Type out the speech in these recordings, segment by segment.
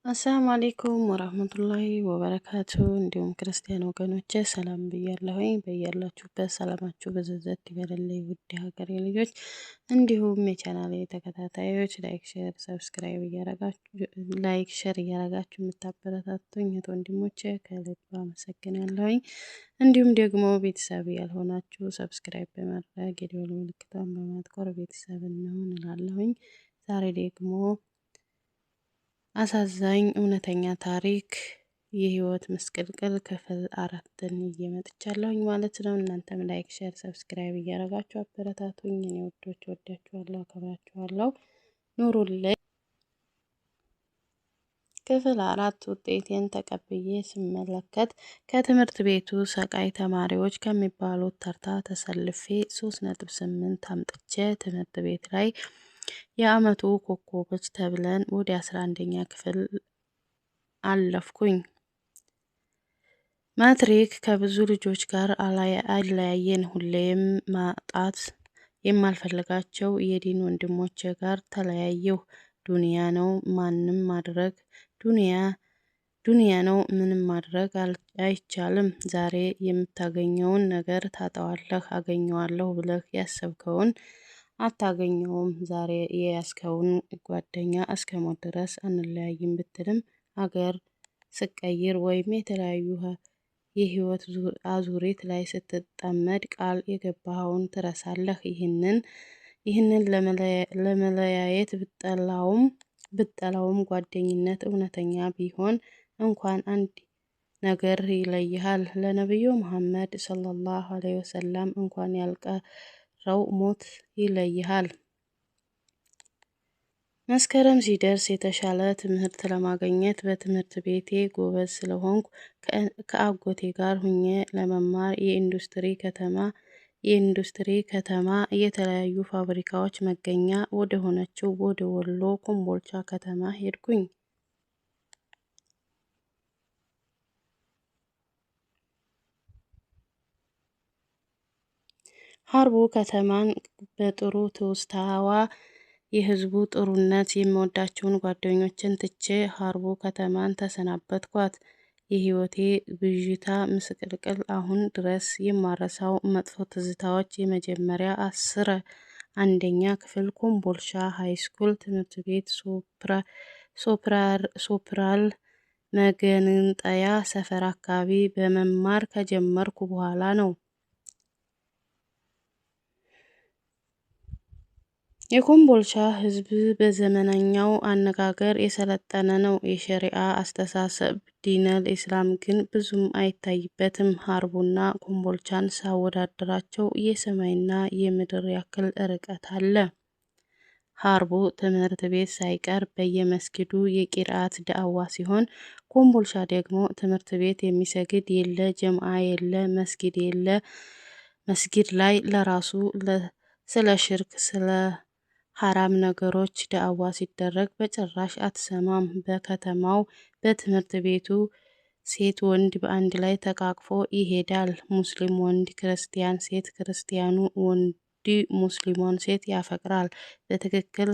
አሰላሙ አሌይኩም ወራህመቱላሂ ወበረካቱ። እንዲሁም ክርስቲያን ወገኖቼ ሰላም ብያለሁኝ። በያላችሁበት ሰላማችሁ በዘዘት ይበልልኝ ውድ ሀገሬ ልጆች፣ እንዲሁም የቻናሌ ተከታታዮች like፣ share፣ subscribe እያረጋችሁ like share እያረጋችሁ የምታበረታቱኝ እህት ወንድሞቼ ከልብ አመሰግናለሁኝ። እንዲሁም ደግሞ ቤተሰብ ያልሆናችሁ subscribe በማድረግ የደወል ምልክቷን በማጥቆር ቤተሰብ እንሁን እላለሁኝ። ዛሬ ደግሞ አሳዛኝ እውነተኛ ታሪክ የህይወት ምስቅልቅል ክፍል 4ን ይዤ መጥቻለሁኝ ማለት ነው። እናንተም like፣ share፣ subscribe እያደረጋችሁ አበረታቱኝ። እኔ ውዶች ወዳችኋለሁ፣ አከብራችኋለሁ። ኑሩልኝ። ክፍል 4 ውጤቴን ተቀብዬ ስመለከት ከትምህርት ቤቱ ሰቃይ ተማሪዎች ከሚባሉት ተርታ ተሰልፌ 3.8 አምጥቼ ትምህርት ቤት ላይ የአመቱ ኮከቦች ተብለን ወደ 11ኛ ክፍል አለፍኩኝ። ማትሪክ ከብዙ ልጆች ጋር አለያየን። ሁሌም ማጣት የማልፈልጋቸው የዲን ወንድሞቼ ጋር ተለያየሁ። ዱንያ ነው ማንም ማድረግ ዱንያ ነው ምንም ማድረግ አይቻልም። ዛሬ የምታገኘውን ነገር ታጣዋለህ። አገኘዋለሁ ብለህ ያሰብከውን አታገኘውም። ዛሬ የያዝከውን ጓደኛ እስከ ሞት ድረስ አንለያይም ብትልም አገር ስቀይር ወይም የተለያዩ የህይወት አዙሪት ላይ ስትጠመድ ቃል የገባኸውን ትረሳለህ። ይህንን ለመለያየት ብጠላውም ጓደኝነት እውነተኛ ቢሆን እንኳን አንድ ነገር ይለይሃል። ለነቢዩ መሐመድ ሰለላሁ ዐለይሂ ወሰለም እንኳን ያልቀረው ሞት ይለይሃል። መስከረም ሲደርስ የተሻለ ትምህርት ለማግኘት በትምህርት ቤቴ ጎበዝ ስለሆንኩ ከአጎቴ ጋር ሁኜ ለመማር የኢንዱስትሪ ከተማ የተለያዩ ፋብሪካዎች መገኛ ወደ ሆነችው ወደ ወሎ ኮምቦልቻ ከተማ ሄድኩኝ። ሀርቡ ከተማን በጥሩ ትውስታዋ፣ የህዝቡ ጥሩነት፣ የምወዳቸውን ጓደኞቼን ትቼ ሀርቡ ከተማን ተሰናበትኳት። የህይወቴ ብዥታ፣ ምስቅልቅል፣ አሁን ድረስ የማረሳው መጥፎ ትዝታዎች የመጀመሪያ 11ኛ ክፍል ኮምቦልቻ ሃይስኩል ትምህርት ቤት ሶፕራል መገንጠያ ሰፈር አካባቢ በመማር ከጀመርኩ በኋላ ነው። የኮምቦልቻ ህዝብ በዘመነኛው አነጋገር የሰለጠነ ነው። የሸሪዓ አስተሳሰብ ዲነል ኢስላም ግን ብዙም አይታይበትም። ሀርቡና ኮምቦልቻን ሳወዳድራቸው የሰማይና የምድር ያክል ርቀት አለ። ሀርቡ ትምህርት ቤት ሳይቀር በየመስጊዱ የቂርአት ዳዕዋ ሲሆን፣ ኮምቦልቻ ደግሞ ትምህርት ቤት የሚሰግድ የለ፣ ጀምዓ የለ፣ መስጊድ የለ። መስጊድ ላይ ለራሱ ስለ ሽርክ፣ ስለ ሀራም ነገሮች ዳዕዋ ሲደረግ በጭራሽ አትሰማም። በከተማው በትምህርት ቤቱ ሴት ወንድ በአንድ ላይ ተቃቅፎ ይሄዳል። ሙስሊም ወንድ ክርስቲያን ሴት፣ ክርስቲያኑ ወንድ ሙስሊሟን ሴት ያፈቅራል። በትክክል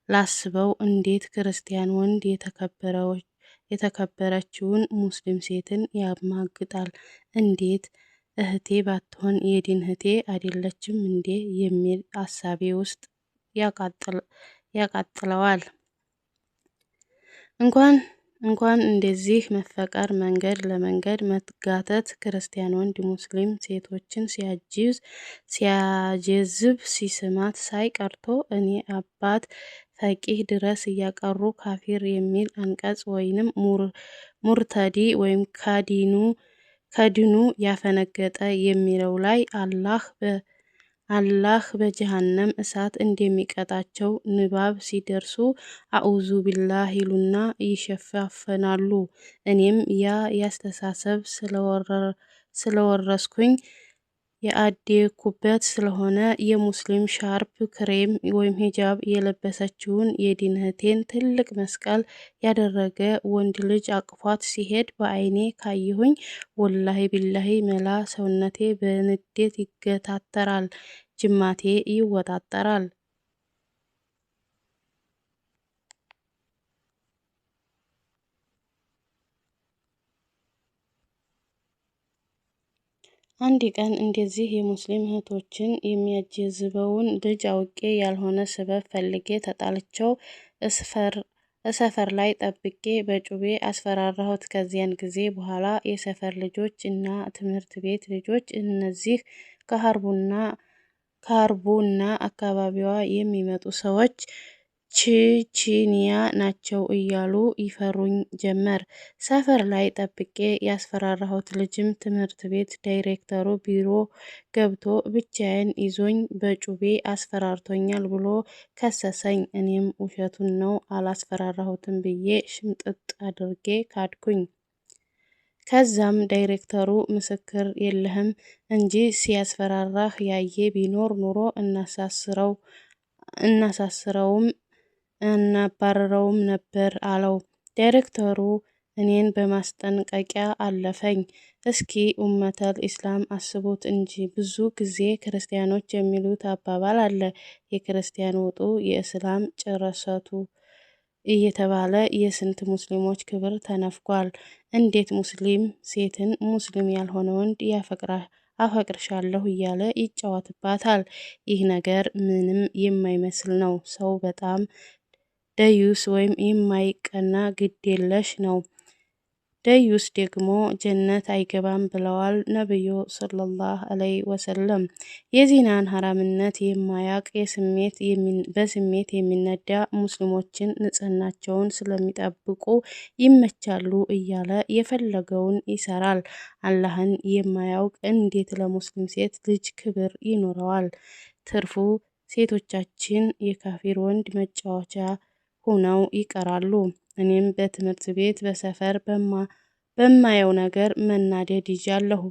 ላስበው እንዴት ክርስቲያን ወንድ የተከበረችውን ሙስሊም ሴትን ያማግጣል? እንዴት እህቴ ባትሆን የዲን እህቴ አይደለችም እንዴ የሚል አሳቤ ውስጥ ያቃጥለዋል። እንኳን እንደዚህ መፈቀር መንገድ ለመንገድ መጋተት፣ ክርስቲያን ወንድ ሙስሊም ሴቶችን ሲያጀዝብ ሲስማት ሳይ ቀርቶ እኔ አባት ፈቂህ ድረስ እያቀሩ ካፊር የሚል አንቀጽ ወይንም ሙርተዲ ወይም ከዲኑ ያፈነገጠ የሚለው ላይ አላህ በጀሃነም እሳት እንደሚቀጣቸው ንባብ ሲደርሱ አዑዙ ቢላህ ይሉና ይሸፋፈናሉ። እኔም ያ ያስተሳሰብ ስለወረስኩኝ የአደኩበት ስለሆነ የሙስሊም ሻርፕ ክሬም ወይም ሂጃብ የለበሰችውን የዲን እህቴን ትልቅ መስቀል ያደረገ ወንድ ልጅ አቅፏት ሲሄድ በአይኔ ካየሁኝ ወላሂ ቢላሂ መላ ሰውነቴ በንዴት ይገታተራል፣ ጅማቴ ይወጣጠራል። አንድ ቀን እንደዚህ የሙስሊም እህቶችን የሚያጀዝበውን ልጅ አውቄ ያልሆነ ስበብ ፈልጌ ተጣልቸው እሰፈር ላይ ጠብቄ በጩቤ አስፈራራሁት። ከዚያን ጊዜ በኋላ የሰፈር ልጆች እና ትምህርት ቤት ልጆች እነዚህ ከሀርቡና አካባቢዋ የሚመጡ ሰዎች ቺቺኒያ ናቸው እያሉ ይፈሩኝ ጀመር። ሰፈር ላይ ጠብቄ ያስፈራራሁት ልጅም ትምህርት ቤት ዳይሬክተሩ ቢሮ ገብቶ ብቻዬን ይዞኝ በጩቤ አስፈራርቶኛል ብሎ ከሰሰኝ። እኔም ውሸቱን ነው አላስፈራራሁትም ብዬ ሽምጥጥ አድርጌ ካድኩኝ። ከዛም ዳይሬክተሩ ምስክር የለህም እንጂ ሲያስፈራራህ ያየ ቢኖር ኑሮ እናሳስረውም እናባረረውም ነበር አለው። ዳይሬክተሩ እኔን በማስጠንቀቂያ አለፈኝ። እስኪ ኡመተል ኢስላም አስቡት እንጂ ብዙ ጊዜ ክርስቲያኖች የሚሉት አባባል አለ። የክርስቲያን ውጡ የእስላም ጭረሰቱ እየተባለ የስንት ሙስሊሞች ክብር ተነፍጓል። እንዴት ሙስሊም ሴትን ሙስሊም ያልሆነ ወንድ አፈቅርሻለሁ እያለ ይጫወትባታል? ይህ ነገር ምንም የማይመስል ነው። ሰው በጣም ደዩስ ወይም የማይቀና ግዴለሽ ነው። ደዩስ ደግሞ ጀነት አይገባም ብለዋል ነብዩ ሰለላሁ ዐለይሂ ወሰለም። የዚናን ሀራምነት የማያቅ በስሜት የሚነዳ ሙስሊሞችን ንጽህናቸውን ስለሚጠብቁ ይመቻሉ እያለ የፈለገውን ይሰራል። አላህን የማያውቅ እንዴት ለሙስሊም ሴት ልጅ ክብር ይኖረዋል? ትርፉ ሴቶቻችን የካፊር ወንድ መጫወቻ ሆነው ይቀራሉ። እኔም በትምህርት ቤት በሰፈር በማየው ነገር መናደድ ይዣለሁ።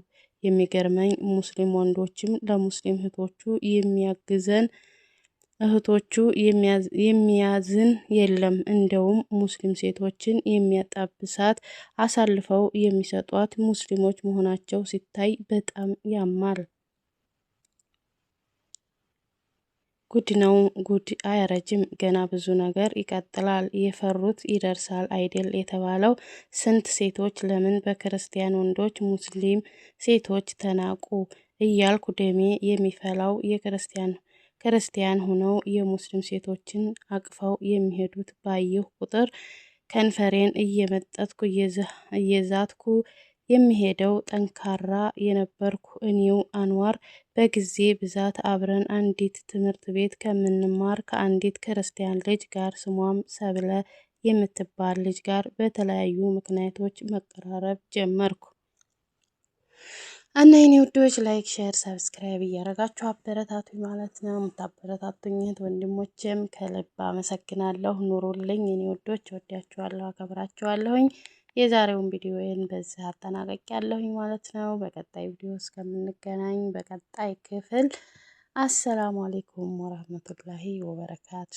የሚገርመኝ ሙስሊም ወንዶችም ለሙስሊም እህቶቹ የሚያግዘን እህቶቹ የሚያዝን የለም። እንደውም ሙስሊም ሴቶችን የሚያጣብሳት አሳልፈው የሚሰጧት ሙስሊሞች መሆናቸው ሲታይ በጣም ያማል። ጉድ ነው ጉድ አያረጅም። ገና ብዙ ነገር ይቀጥላል። የፈሩት ይደርሳል አይደል የተባለው? ስንት ሴቶች ለምን በክርስቲያን ወንዶች ሙስሊም ሴቶች ተናቁ እያልኩ ደሜ የሚፈላው የክርስቲያን ክርስቲያን ሆነው የሙስሊም ሴቶችን አቅፈው የሚሄዱት ባየሁ ቁጥር ከንፈሬን እየመጠጥኩ እየዛትኩ የሚሄደው ጠንካራ የነበርኩ እኔው አንዋር በጊዜ ብዛት አብረን አንዲት ትምህርት ቤት ከምንማር ከአንዲት ክርስቲያን ልጅ ጋር ስሟም ሰብለ የምትባል ልጅ ጋር በተለያዩ ምክንያቶች መቀራረብ ጀመርኩ። እና የኔ ውዶች like፣ share፣ subscribe እያደረጋችሁ አበረታቱኝ ማለት ነው። የምታበረታቱኝ እህት ወንድሞቼም ከልብ አመሰግናለሁ። ኑሩልኝ የኔ ውዶች፣ ወዳችኋለሁ፣ አከብራችኋለሁኝ። የዛሬውን ቪዲዮዬን በዚህ አጠናቀቂያለሁኝ ማለት ነው። በቀጣይ ቪዲዮ እስከምንገናኝ በቀጣይ ክፍል አሰላሙ አሌይኩም ወራህመቱላሂ ወበረካቱ።